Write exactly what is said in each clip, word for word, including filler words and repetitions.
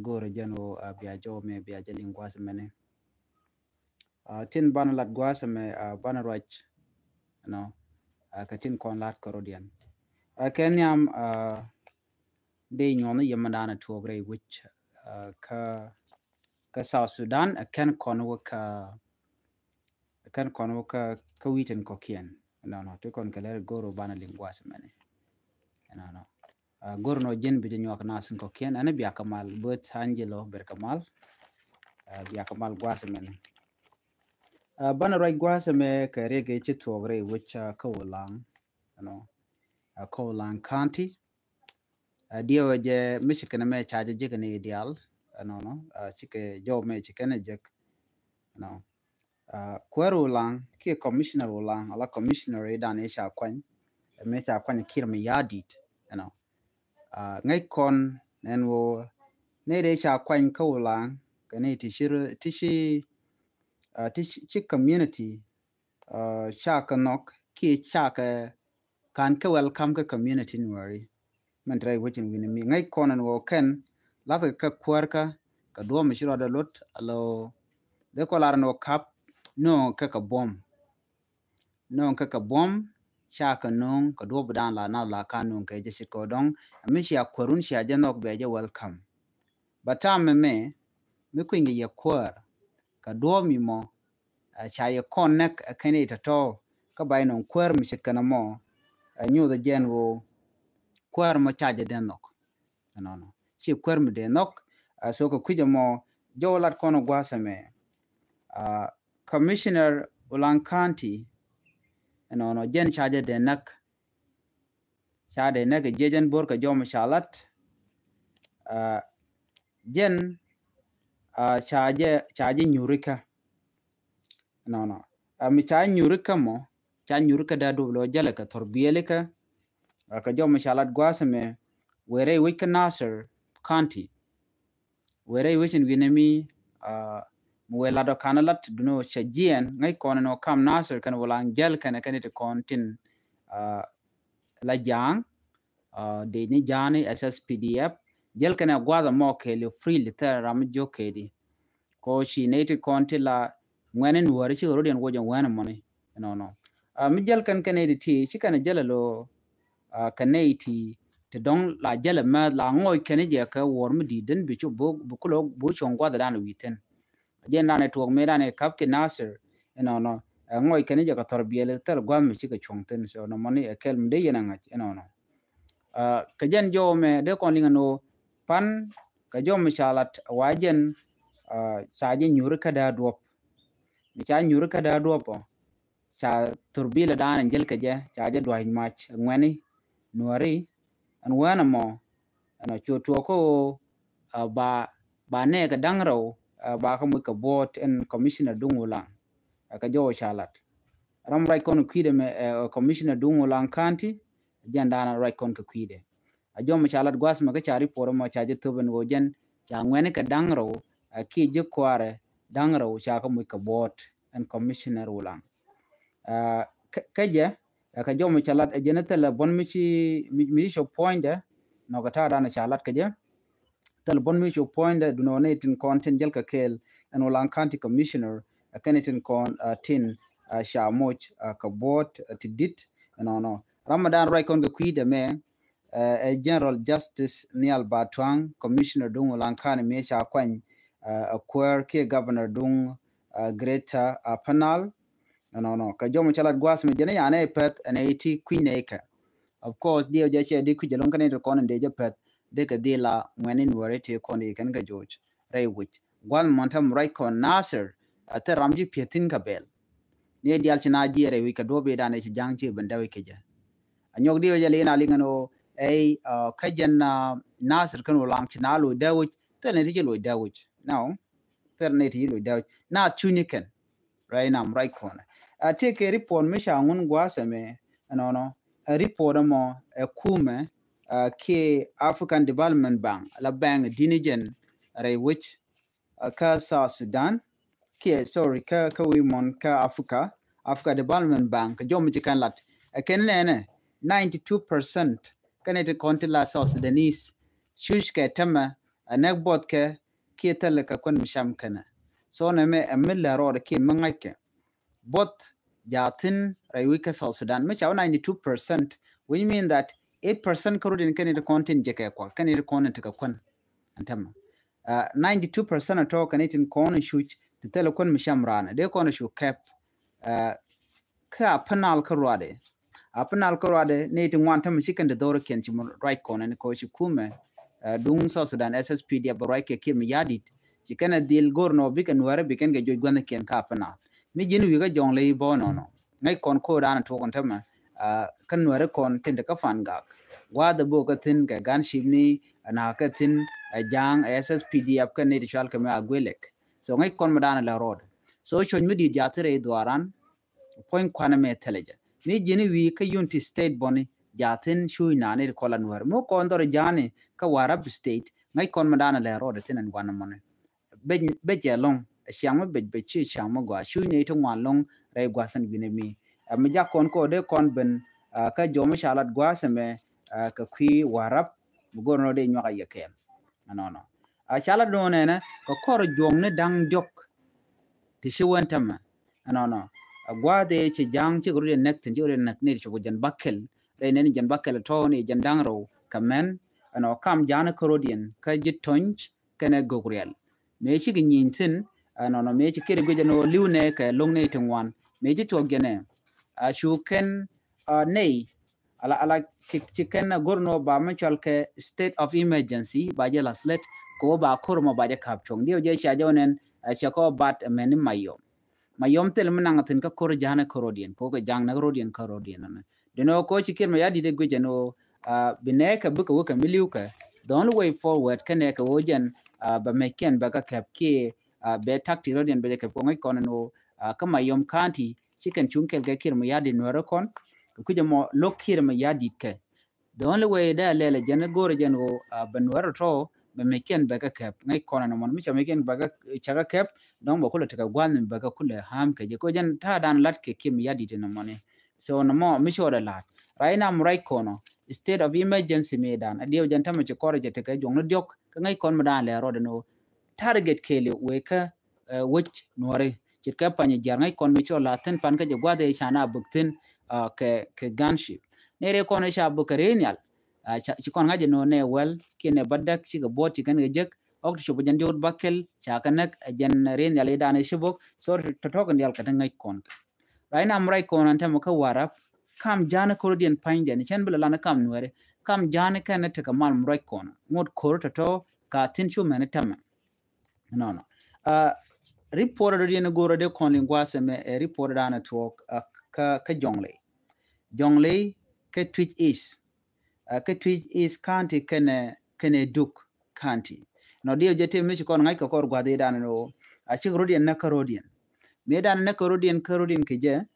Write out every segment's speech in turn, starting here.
Go̱o̱rä jɛn ɣöö bia jɔw mɛ bia jɛ liŋ gua̱a̱th mɛni. Tin banɛ lat gua̱a̱th mɛ banɛ ruac, you know, kɛ tin kɔn lat kärɔ̱diɛn. Kɛ nhiam dee nyuɔ̱n yɛ mɛ danɛ tuɔɔk rɛy wi̱c kä kä South Sudan. Kɛn kɔn wä kä kɛn kɔn wä kä kä wi̱i̱ tin kɔ̱kiɛn. Nɔnɔ ti kɔn kɛ lɛr go̱r wä banɛ liŋ gua̱a̱th mɛni. Nɔnɔ go̱r nɔ ji̱n bi jɛ nyuak nath in kɔ̱kiɛn ɛn biakä mal both Angelo ber kɛ mal. Biakä mal gua̱a̱th mɛni. Banɛ ruac gua̱a̱th mɛ kɛ riɛk ci tuɔɔk rɛy wi̱c kä Ulaŋ, you know, kä Ulaŋ County. Diɛwɛ jɛ mi ci kɛn mɛ ca jɛ jek ni dial, nɔnɔ cikɛ jɔw mɛ ci kɛn jek. Kuäär Ulaŋ kiɛ commissioner Ulaŋ ala commissioner idan i̱ ca kuany, mɛ ca kuany Kiir Mayardit, you know. Ŋäc kɔn nɛn wä ni dee ca kuany kä Ulaŋ kɛ ni ti ci ti ci ti ci community ca kɛ nhɔk kiɛ ca kɛ kan kɛ welcome kä community Nuäri. Mɛn ti rɛy wecin wi̱ni mi ŋäc kɔn ɛn wä kɛn lath kɛ kuäärkä kɛ duɔ̱ɔ̱p mi ci rɔɔdɛ lot alo dee kɔ lar ɛn wä kap no̱o̱ŋ kɛ kɛ buɔ̱m. No̱o̱ŋ kɛ kɛ buɔ̱m ca kɛ no̱o̱ŋ kɛ duɔ̱ɔ̱p dan la nath la ka no̱o̱ŋ kɛ jɛ cit kɛ dɔ̱ŋ. Ɛmi cia kuäärun cia jɛ nhɔk bɛ jɛ welcome. Ba tam mɛ mɛ mi kui̱ny kɛ yɛ kuäär kɛ duɔ̱ɔ̱p mi mɔ ca yɛ kɔn nɛk ɛ kɛn i̱ tɔ̱tɔ̱ kä ba inɔŋ kuäär mi ce̱tkɛ nɔmɔ. Ɛ nyuuth ɛ jɛn ɣöö kuäär mɔ ca jɛ dee nhɔk. Ɛnɔnɔ ci kuäär mi dee nhɔk. Ɛ so kɛ kui̱c ɛmɔ jɔw lat kɔn ɛ gua̱a̱th ɛmɛ. Commissioner Ulaŋ County ɛnɔnɔ jɛn ca jɛ dee näk. Ca dee näk ɛ jiɛc ɛn bo̱r kɛ jɔw mi ca lat. Jɛn ca jɛ ca jɛ nyurikä. Nɔnɔ mi ca nyurikä mɔ ca nyurikä daa duɔp lɔ jälɛ kɛ thɔr biɛlikä. Kɛ jɔw mi ca lat gua̱a̱th ɛmɛ wëë rɛy wec kä Nasir County. Wëë rɛy wec in wi̱nɛ mi mi wëë lat ɔ kanɛ lat dunɔ cɛ jiɛn ŋäc kɔn ɛn ɔ kam Nasir kɛn wä laŋ jäl kɛn kɛn ti kɔn tin la ja̱a̱ŋ. Dee ni ja̱a̱ni S S P D F jäl kɛn ɛ gua̱a̱th ɛmɔ kɛɛli free li thɛr ram mi jiök kɛɛdi. Kɔ ci nɛy ti kɔn ti la ŋuɛni Nuäri cikɛ rot yɛn woc ɛ ŋuɛni mɔni. Nɔnɔ mi jäl kɛn kɛn nɛy ti ti ci kɛn ɛ jäl ɛ lo kɛ nɛy ti ti dɔ̱ŋ la jäl ɛ mɛ la ŋɔc kɛn jɛ kɛ wuɔr mi di̱i̱t den bi cu bi kulɛ bi cuɔ̱ŋ gua̱a̱th dan wi̱i̱ thi̱n. Jɛn dan ɛ tuɔɔk mëë dan ɛ kap ki Nasir. Ɛnɔnɔ ɛ ŋɔc kɛn jɛ kɛ thɔr biɛl thil gua̱a̱th mi cikɛ cuɔ̱ŋ thi̱n so nɔmɔni ɛ kɛl mi dee yɛn ɛ ŋa̱c ɛnɔnɔ. Kɛ jɛn jɔw mɛ dee kɔn liŋ ɛn ɣöö pan kɛ jɔw mi ca lat wa jɛn ca jɛ nyuri kä daa duɔp. Mi ca nyuri kä daa duɔp ɔ ca thur bilɛ daanɛ jäl kɛ jɛ ca jɛ dua̱c mac ŋuɛni Nuäri. Ɛn wɛn ɛmɔ ɛn ɔ cu tuɔɔk kä ɣöö ba ba nɛɛkɛ da̱ŋ rɛw ba kä muc kɛ buɔɔt ɛn commissioner duŋ Ulaŋ. Kɛ jɔw ca lat ram ruac kɔn kui̱dɛ mɛ commissioner duŋ Ulaŋ County. Jɛn daanɛ ruac kɔn kɛ kui̱dɛ. A jɔw mi ca lat gua̱a̱th mɛ kä ca report ɛmɔ ca jɛ thop ɛn ɣöö jɛn ca ŋuɛni kɛ da̱ŋ rɛw kiɛ ji̱ kuaarɛ da̱ŋ rɛw ca kä muc kɛ buɔɔt ɛn commissioner Ulaŋ. Kä jɛ kɛ jɔw mi ca lat ɛ jɛn thilɛ buɔ̱n mi ci mi ci cop puɔ̱nydɛ. Nɔkɛ ta̱a̱ daanɛ ca lat kɛ jɛ thilɛ buɔ̱n mi cop puɔ̱nydɛ dunɛ wä ni tin kɔn tin jäl kɛ kɛɛl ɛn Ulaŋ County commissioner. Ɛ kɛn tin kɔn tin ca moc kɛ buɔɔt ti dit. Ɛnɔnɔ ram mi daan ruac kɔn kɛ kui̱dɛ mɛ ɛ General Justice Nial Batuaŋ, commissioner duŋ Ulaŋ County mi ca kuany ɛ kuäär kiɛ governor duŋ Greater Upper Nile. Ɛnɔnɔ kɛ jɔw mi ca lat gua̱a̱th mi jɛn i̱ yanɛ i̱ pɛth ɛn i̱ ti kui̱ny nɛ ikɛ. Of course diɛw jɛ cɛ di kui̱c ɛlɔŋ kɛn i̱ ti kɔn in dee jɛ pɛth dee kɛ dhil la ŋuɛni Nuäri ti kɔn i̱ kɛn kɛ joc rɛy wi̱c gua̱a̱th mɔn tɛm ruac kɔn Nasir. A thil ram ji̱ piɛth thi̱n kɛ bɛl. Ni dial ci na jiɛɛr ɛ wi̱c kɛ duɔ̱p i̱ dan ɛ ci ja̱ŋ ci ben dɛw i̱ kecɛ. A nyɔk di wecɛ li na liŋ ɛn ɣöö ɛy kä jɛn Nasir kɛn Ulaŋ ci na loc dɛw wi̱c thil ni ti ci loc dɛw wi̱c. Now thil ni ti ci loc dɛw wi̱c na cuny kɛn. Right now right corner. A ti kɛ report mi ca ŋun gua̱a̱th ɛmɛ ɛnɔnɔ. A report ɛmɔ ɛ kumɛ kiɛ African Development Bank la bank dini jɛn rɛy wi̱c kä South Sudan kiɛ sorry kä kä wi̱i̱ mɔn kä Africa. Africa Development Bank kɛ jɔw mi ci kɛn lat ɛ kɛn nɛnɛ ninety two percent kɛn iti kɔn ti la South Sudanese cuc kɛ tämɛ Ɛ nɛk buɔth kɛ kiɛ thilɛ kɛ kuän mi cam kɛnɛ. So nɛ mɛ ɛ mi lɛ rɔɔdɛ kiɛ mi ŋa̱ckɛ. Buɔth jathin rɛy wi̱c kä South Sudan mi ca wä ninety two percent, which mean that eight percent kä rut in kɛn it kɔn tin jɛ kɛ kuak, kɛn it kɔn in ti kɛ kuän. Ɛn tɛmɛ ninety two percent atɔ kɛn it in kɔn in cuc ti thilɛ kuän mi cam raan dee kɔn in cu kɛp. Kä a penal kä ruadɛ, a penal kä ruadɛ ni ti ŋuan tämɛ ci kɛn ti dhor kiɛn ci mɔ ruac kɔn ni kɔ ci kumɛ. Duŋ South Sudan S S P D F bɛ ruac kɛ kiɛ mi yadit ci kɛn a dhil gor nɔ bikɛ nuɛrɛ bikɛn kɛ juɔc guänh kiɛn kä a penal. Mi ji̱n wi̱i̱ kä jɔŋ ley bɔ nɔnɔ ŋäc kɔn kodan tuɔk kɔn tämɛ. Kä nuɛrɛ kɔn tin ti kä fan gak gua̱dhɛ bok kä thin kɛ gunship ni na kä thin. Ja̱a̱ŋ S S P D F kɛ ni ti cual kɛ mi a guilek. So ŋäc kɔn mi dan lɛ rɔɔd. So cuɔ̱c mi di̱i̱t ja̱a̱ thirɛ i̱ dhuaaran. Puɔ̱ny kuanɛ mɛ thilɛ jɛ mi ji̱n i̱ wi̱i̱ kä Unity State bɔni ja̱thin cuuc nani ti kɔl anuɛr mi kɔn dhɔr ja̱a̱ni kä Warrap State. Ŋäc kɔn mi da̱a̱n lɛ rɔɔdɛ thin ɛn gua̱n mɔni. Bec bec ɛ lɔŋ ɛ ciaŋ mi bec bec ci ciaŋ mi gɔaa cuuc ni ti ŋuan lɔŋ rɛy gua̱thin gui̱n mi. Ɛ mi jak kɔn kɔ dee kɔn ben kä jɔmi ca lat gua̱a̱th ɛmɛ kɛ kui̱ Warrap mi go̱r nɔ dee nyuak a yɛ kɛɛl. Ɛnɔnɔ a ca lat nɔ nɛnɛ kɛ kɔr juɔŋni da̱ŋ diɔk. Ti ci wän tämɛ ɛnɔnɔ a gua̱a̱th ëë ci ja̱a̱ŋ cikɛ rut yɛ näk thi̱n cikɛ rut yɛ näk ni ti cop kɛ jɛn bäkɛl. Rɛy nɛn jɛn bäkɛl tɔ̱ ni jɛn da̱ŋ rɛw kɛ mɛn. Ɛnɔ kam ja̱a̱n kä rot yɛn kä ji̱ Tony kɛnɛ Gogrial. Mëë cikɛ nyieny thi̱n ɛnɔnɔ mëë ci kiri guic ɛn ɣöö li̱w nɛ kɛ lo̱ŋ ni ti ŋuan mëë ci tuɔk jɛn ɛ a cu kɛn a nɛy. Ala ala ci ci kɛn a go̱r nɔ ba mi cual kɛ state of emergency ba jɛ la slet kɛ wä ba kor mɔ ba jɛ kap cuɔ̱ŋ diɛ jɛ cia jɛ wä nɛn. Cia kɔ bat mɛn ni Mayom. Mayom thil mi naŋ thin kä kor ja̱a̱n kä rot yɛn kɛ wä kɛ ja̱a̱n kä rot yɛn kä rot yɛn nɛ. Dini wä kɔ ci kir mɛ ya dit ɛ guic ɛn wä bi nɛ kɛ bikɛ wä kɛ mi li̱w kɛ. The only way forward kɛ nɛ kɛ wä jɛn bɛ mɛ kiɛn bɛ kä kɛp kiɛ bɛ tactic rot yɛn bɛ jɛ kɛp kɔ ŋäc kɔn ɛn wä kä Mayom County. Ci kɛn cuŋ kɛl kɛ kir mɛ ya dit nuɛrɛ kɔn kɛ kui̱c ɛmɔ lo̱k kir mɛ ya dit kɛ. The only way dee a lɛl ɛ jɛn go̱o̱rɛ jɛn ɣöö bɛ nuɛɛr tɔ̱ bɛ mec kɛn bɛ kɛ kɛp ŋäc kɔn ɛn ɛmɔn mi ca mec kɛn bɛ kɛ ca kɛ kɛp. Dɔ̱ŋ bɛ kulɛ tekɛ gua̱a̱th mi bɛ kɛ kulɛ ha̱a̱m kɛ jɛ kɛ jɛn ta̱a̱ dan lat kɛ kiɛ mi ya dit ɛn ɛmɔni. So nɔmɔ mi cɔɔdɛ la̱a̱t right now mi ruac kɔnɔ state of emergency mi dan a diɛw jɛn tämɛ ci kɔrɛ jɛ tekɛ juɔ̱ŋni diɔ̱k kɛ ŋäc kɔn mi dan lɛ rɔɔdɛ ni ɣöö target kɛɛliw wëë kä wec nuɔri. Ce̱tkɛ pany jiar ŋäc kɔn mi cɔl la thi̱n pan kä jɛ gua̱th ëë can a buk thi̱n kɛ kɛ gunship. Ni rɛ kɔn ca buk kɛ rëë nhial. Ci kɔn ŋa̱c jɛ no̱o̱n nɛ wɛl kiɛ nɛ bädäk cikɛ buɔt ci kɛn kɛ jek. Ɔk ti cop jɛn diot bäkɛl ca kɛ näk jɛn rëë nhial i̱ dan i̱ ci buk. So tɔ̱tɔ̱ kɛ nhial kɛ ti ŋäc kɔn kɛ. Right now mi ruac kɔn an tɛmɛ kä Warrap kam ja̱a̱n kor diɛn pa̱nydiɛn cɛn bi lɛ lan kam nuɛri kam ja̱a̱n kɛn tekɛ mal mi ruac kɔn ŋot kor tɔ̱tɔ̱ ka thi̱n cu mɛn tɛmɛ. Nɔnɔ. Report dɔ diɛn go̱rɛ dee kɔn liŋ gua̱a̱th ɛmɛ ɛ report dan ɛ tuɔɔk kä kä Jonglei. Jonglei kä Twic East. Kä Twic East County kɛnɛ kɛnɛ Duk County. Nɔ diɛ jɛ tëë mi ci kɔn ŋa̱c kɛ kɔr gua̱a̱th i̱ dan ɛ nɔ a cik rot yɛn näk kä rot yɛn. Mi dan näk kä rot yɛn kä rot yɛn kɛ jɛ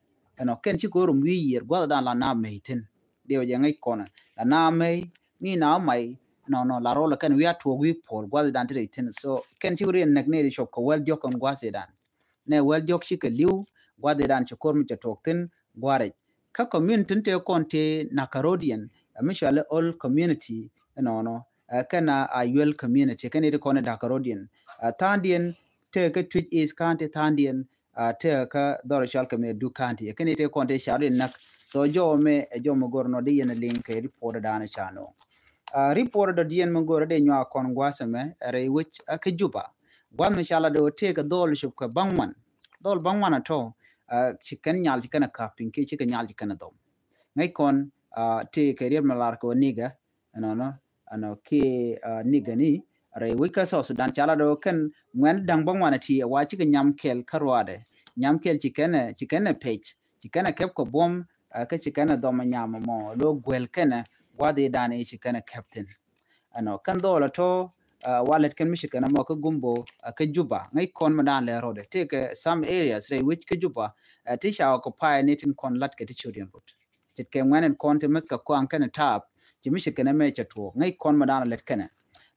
ɛnɔ kɛn ci kɔr rum wi̱i̱ yiër gua̱a̱th dan la na mɛy thi̱n. Diɛ jɛ ŋa̱c kɔn la na mɛy mi na may nɔnɔ la rɔl kɛn wi̱i̱ a tuɔɔk wi̱i̱ puɔl gua̱th idan ti rɛy thi̱n. So kɛn ci riɛn näk ni ri cop kɛ wäl diɔ̱k kɛn gua̱th idan. Nɛ wäl diɔ̱k ci kɛ li̱w gua̱th idan ci kor mi cɛ tuɔɔk thi̱n gua̱rɛc. Kä community tin tëë kɔn tëë Nakarodian ɛ mi cuali Ol community. Ɛnɔnɔ ɛ kɛn a Ayuel community kɛn iti kɔn i Nakarodian. Ɛ tha̱a̱ndiɛn tëë kä Twic East County tha̱a̱ndiɛn a tëë kä dhɔr cual kɛ mi Duk County ɛ kɛn iti kɔn tëë car in näk. So jɔw mɛ ɛ jɔw mɛ gor nɔ di yɛn liŋ kɛ report dan ca nɔ. Report dɔ diɛn mɛ gor di nyuak kɔn gua̱a̱th mɛ ɛ rɛy wec ɛ kä Juba. Gua̱a̱th mɛ ca la dee wä tëë kɛ dhɔl cop kɛ baŋ wan dhɔl baŋ wan a tɔ. Ci kɛn nyal ci kɛn a kap piny kiɛ ci kɛ nyal ci kɛn a dhɔm. Ŋäc kɔn tëë kɛ riɛt mɛ lar kɛ wä nigɛ. Ɛnɔnɔ ɛnɔ kiɛ nigani rɛy wec kä South Sudan ca la dee wä kɛn ŋuɛn da̱ŋ bä ŋuan a ti ɛ wa cikɛ nyam kɛl kä ruaadɛ. Nyam kɛl ci kɛn ɛ ci kɛn ɛ pec ci kɛn ɛ kɛp kɛ buɔ̱m. Kä ci kɛn ɛ dhɔm ɛ nyam ɛmɔ lo guɛl kɛn ɛ gua̱dhi dan i̱ ci kɛn ɛ kɛp thi̱n. Ɛnɔ kɛn dhɔl ɛ tɔ wa lɛt kɛn mi ci kɛn ɛmɔ kä Gumbo kä Juba ŋäc kɔn mi dan lɛ rɔdɛ tëë kɛ some areas rɛy wec kä Juba. Ti ca occupy ni tin kɔn lat kɛ ti cot yɛn rot. Ce̱tkɛ ŋuɛn in kɔn ti mäth kɛ kɔaŋ kɛnɛ taap ci mi ce̱tkɛ nɛ mɛ cɛ tuɔɔk ŋäc kɔn mɛ da̱a̱n lɛt kɛnɛ.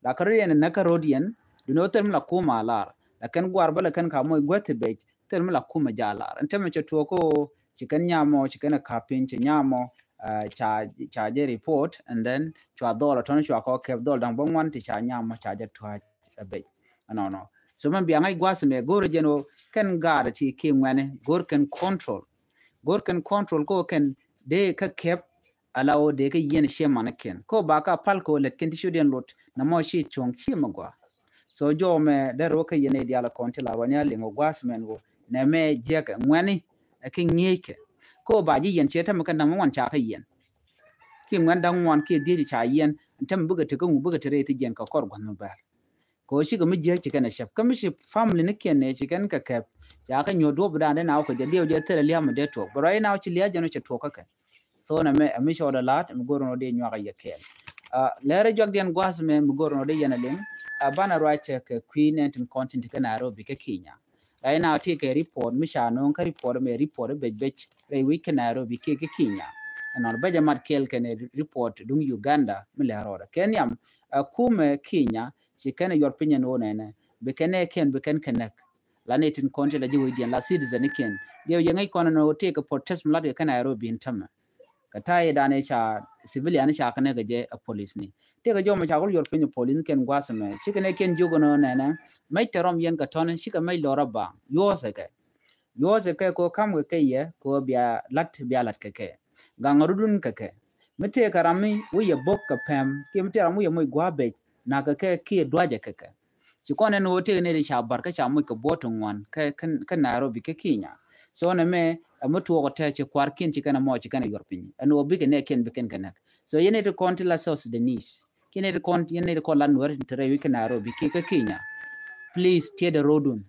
La kä rot yɛn in näkä rot yɛn duni wä thil mi la kumɛ a lar la kɛn guar bä la kɛn ka moc guäth ti bec thil mi la kumɛ ja̱ lar in te mɛ cɛ tuɔɔk ko ci kɛn nyamɔ ci kɛn ɛ kap piny ci nyamɔ. ca jɛ report, and then cua dhɔl a tɔn cua kɔ kɛp dhɔl da̱ŋ bä ŋuan ti ca nyam mɔ ca jɛ tuac a bec. Ɛnɔnɔ. So mɛn bia ŋa̱c gua̱th mɛ go̱r jɛn ɣöö kɛn gaat ti ki ŋuɛni go̱r kɛn control. Go̱r kɛn control ko kɛn dee kä kɛp ala ɣöö dee kä yiɛn ciɛ manikiɛn ko ba ka pal ko lɛt kɛn ti ciötdiɛn lot na mɔ ci cuɔ̱ŋ ci mɛ gɔaa. So jɔw mɛ dee rɔ kä yɛn i̱ dial kɔn ti la ruani a liŋ ɔ gua̱a̱th mɛn ɣöö nɛ mɛ jiɛkɛ ŋuɛni ɛ ki ŋi̱eckɛ. Ko ba ji̱ yɛn ciɛ tämɛ kɛ nam ŋuan ca kä yɛn. Ki ŋuɛn da̱ŋ ŋuan ki dhiec ca yɛn tämɛ bikɛ ti kä ŋu bikɛ ti rɛy thi jiɛn kɛ kɔr gua̱n mi bɛr. Ko cikɛ mi jiäk ci kɛn a cɛp kä mi ci family ni kiɛn ni ci kɛn kɛ kɛp ca kɛ nyuɔ̱th duɔp dan dee na wä kɛ jɛ diɛw jɛ thilɛ liam mi dee tuɔk bɛ rɔy na wä ci lia̱c jɛn wä cɛ tuɔk kä kɛ. So nɛ mɛ mi cɔɔdɛ la̱t mi go̱r nɔ dee nyuak a yɛ kɛɛl. Lɛr jɔak diɛn gua̱th mɛ mi go̱r nɔ dee yɛn a liŋ. Banɛ ruac cɛ kɛ kui̱ nɛn tin kɔn tin ti kɛ Nairobi kɛ Kenya. Right now ti kɛ report mi ca no̱o̱ŋ kä report mɛ report bec bec rɛy wi̱c kɛ Nairobi kiɛ kɛ Kenya. Ɛnɔn bɛc a mat kɛɛl kɛn report duŋ Uganda mi lɛ rɔɔdɛ kɛ nhiam. Kumɛ Kenya ci kɛn a yuɔr piny ɛn wonɛnɛ bi kɛn ɛ kɛn bi kɛn kɛ näk. La ni tin kɔn ti la ji̱ wecdiɛn la citizen ni kɛn diɛw yɛ ŋäc kɔn ɛn wä tëëk kɛ protest mi lat kɛ kɛ Nairobi in tämɛ. Kɛ ta̱a̱ i̱ da̱a̱n i̱ ca civilian i̱ ca kɛ näk kɛ jɛ a police ni tëëk kɛ jɔmɛ ca kul yuɔr piny a police ni kɛn gua̱a̱th ɛmɛ cikɛ ni kɛn jiök ɛn wä nɛnɛ. Mɛc tɛ rɔm yɛn kɛ tɔn cikɛ mɛc lɔr a baŋ yuɔ̱ɔ̱th ɛ kɛ. Yuɔ̱ɔ̱th ɛ kɛ kɛ wä ka̱m kɛ kɛ yɛ kɛ wä bia lat bia lat kɛ kɛ. Gaŋ rudun kɛ kɛ mi tëëk kɛ ram mi wä yɛ bo̱k kɛ pɛm kiɛ mi tëëk ram wä yɛ moc gua̱a̱ bec. Nakä kɛ kiɛ duacɛ kɛ kɛ. Ci kɔn ɛn ɣöö tëëk nɛy ti ca bär kä ca moc kɛ buɔ̱ɔ̱t ti ŋuan kä kä Nairobi kä Kenya. So nɛ mɛ ɛmɛ tuɔɔk tɛ ci kuarkiɛn ci kɛn ɛmɔ ci kɛn ɛ yuɔr piny ɛn ɣöö bikɛ nɛɛkiɛn bikɛn kɛ näk. So yɛn nɛy ti kɔn ti la South Sudanese kiɛ nɛy ti kɔn yɛn nɛy ti kɔn la Nuɛr ti rɛy wi̱c kä Nairobi kiɛ kä Kenya. Please tiɛt ɛ ro̱o̱dun.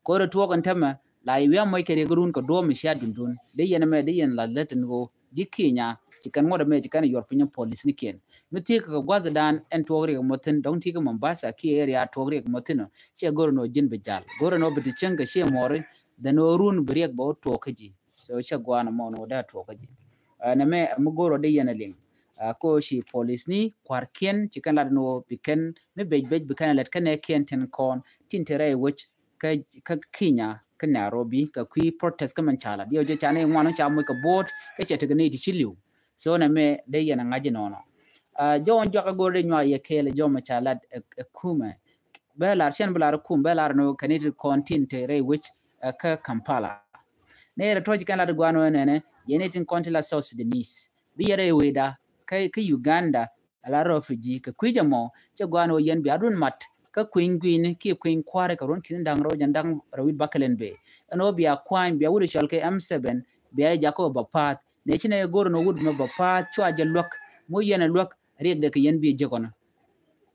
Ko̱r ɛ tuɔɔk ɛn tämɛ la i̱ wi̱i̱ a moc kɛ riɛk run kɛ duɔ̱ɔ̱p mi cia dundun dee yɛn ɛmɛ dee yɛn la lät ɛn ɣöö ji̱ Kenya ci kɛn ŋuɔ̱t ɛmɛ ci kɛn ɛ yuɔr piny ɛ police ni kiɛn. Mi thiek kɛ gua̱th dan ɛn tuɔɔk riɛk mɔ thi̱n dɔ̱ŋ thiek kɛ Mombasa kiɛ area tuɔɔk riɛk mɔ thi̱n ɔ ciɛ go̱r ɛn ɔ ji̱n bi jal go̱r ɛn ɔ bi ti cieŋ kɛ ciɛ mɔri. Then ɔ run bi riɛk bɛ ɔ tuɔɔk kä ji̱. So cɛ gua̱a̱n ɛmɔ ɛn ɔ dee tuɔɔk kä ji̱. Ɛn ɛmɛ ɛmɛ go̱r ɔ dee yɛn ɛ liŋ. Ko ci police ni kua̱rkiɛn ci kɛn lat ɛn ɔ bi kɛn mi bec bec bi kɛn ɛ lɛt kɛn ɛ kiɛn tin kɔn tin te rɛy wec kä kä Kenya kä Nairobi kä kui̱ protest kä mɛn ca lat yɛ jɛ ca ni ŋuan ca moc kä bo̱o̱t kä cɛ tekɛ ni ti ci li̱w. So nɛ mɛ dee yɛn a ŋa̱c inɔnɔ. Jɔwɔn juak a go̱r dee nyuak yɛ kɛɛl jɔmɛ ca lat ɛ kumɛ. Bɛ lar cɛn bi lar kum bɛ lar ni kɛ ni ti kɔn tin te rɛy wec kä Kampala. Nɛ yɛrɛ tɔc kɛn lat guan wɛ nɛnɛ yɛ ni tin kɔn ti la South Sudanese bi yɛrɛ iweda kä Uganda. Ala refugee kɛ kui̱c ɛmɔ cɛ guan wä yɛn bia run mat kä kui̱ny gui̱ni kiɛ kui̱ny kua̱ri kɛ run ki̱ni da̱ŋ rɛw jɛn da̱ŋ rɛw wi̱c bakɛlɛn bee. Ɛn wä bia kuany bia wut cɔl kɛ M seven bia jakä wä bä pa̱a̱th. Nɛ ci nɛ go̱r ɛn wä wut mɛ bä pa̱a̱th cua jɛ luäk. Mu yɛn ɛ luäk riɛk dɛ kɛ yɛn bi jek ɔnɔ.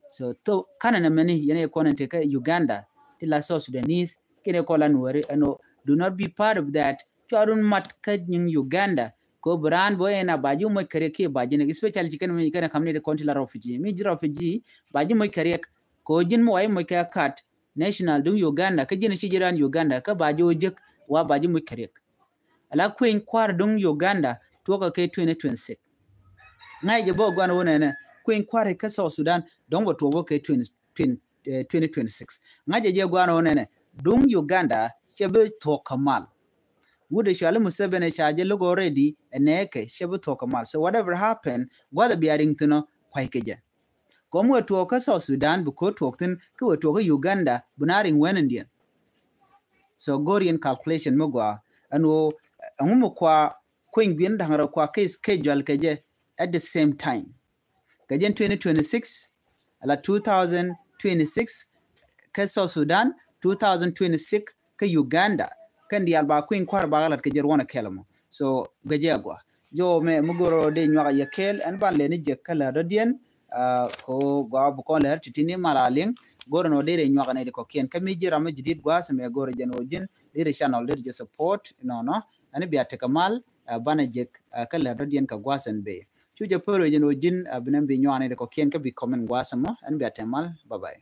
So tho kanɛ nɛ mɛni yɛn ɛ kɔn ɛn tekɛ Uganda ti la South Sudanese kiɛ nɛ kɔn la Nuɛri ɛn wä do not be part of that. Cua run mat kä nyiŋ Uganda. Ko bi raan bä en a ba ji̱ moc kɛ riɛk kiɛ ba ji̱ nɛk especially ci kɛn mi kɛn kam ni de kɔn ti la refugee mi ji̱ refugee ba ji̱ moc kɛ riɛk. Ko ji̱n mi wa ji̱ moc kɛ kat national duŋ Uganda kä ji̱n ci ji̱ raan Uganda kä ba ji̱ wä jek wa ba ji̱ moc kɛ riɛk. Ala kueny kua̱r duŋ Uganda tuɔkä kɛ twenty twenty-six. Ŋa̱c jɛ bä guan wä nɛnɛ kueny kua̱r kä South Sudan dɔ̱ŋ bä tuɔkä kɛ twenty twenty-six. Ŋa̱c jɛ jɛ guan wä nɛnɛ duŋ Uganda cɛ bi thuɔk kɛ mal. Wut ɛ cuali Museveni ca jɛ look already ɛ nɛɛkɛ cɛ bi thuɔk kɛ mal. So whatever happen gua̱th ɛ bia riŋ thinɔ kuay kɛ jɛ. Kɔm wee tuɔɔk kä South Sudan bi ko̱r tuɔɔk thin kä wee tuɔɔk kä Uganda bi na riŋ wɛn indiɛn. So go̱r yɛn calculation mi gua ɛn woo ɛŋu mi kua kueny guiɛn da̱ŋ rɛw kua kɛ schedule kɛ jɛ at the same time. Kɛ jɛn twenty twenty-six ala two thousand twenty-six kä South Sudan, two thousand twenty-six kä Uganda. Kɛn diaal ba kueny kua̱r ba lat kɛ jɛ ruɔn a kɛl mɔ. So gɛ jɛ agua jɔ mɛ mi goro de nyuak a yɛ kɛl ɛn ban lɛ ni jɛ kä lɛ dɔ̱diɛn. Ko gua bi kɔn lɛ ti ti ni mal a liŋ. Goro nɔ de rɛ nyuak a nɛ di kɔkiɛn kä mi ji̱ ram mi ji̱ dit gua̱a̱s mɛ goro jɛn wä ji̱n de rɛ channel de rɛ jɛ support nɔnɔ. Ɛn bia tekɛ mal banɛ jɛ kä lɛ dɔ̱diɛn kä gua̱a̱s ɛn bee. Cu jɛ pär wä jɛn wä ji̱n bi nɛ bi nyuak a nɛ di kɔkiɛn kä bi comment gua̱a̱s mɔ ɛn bia tekɛ mal. Bye bye.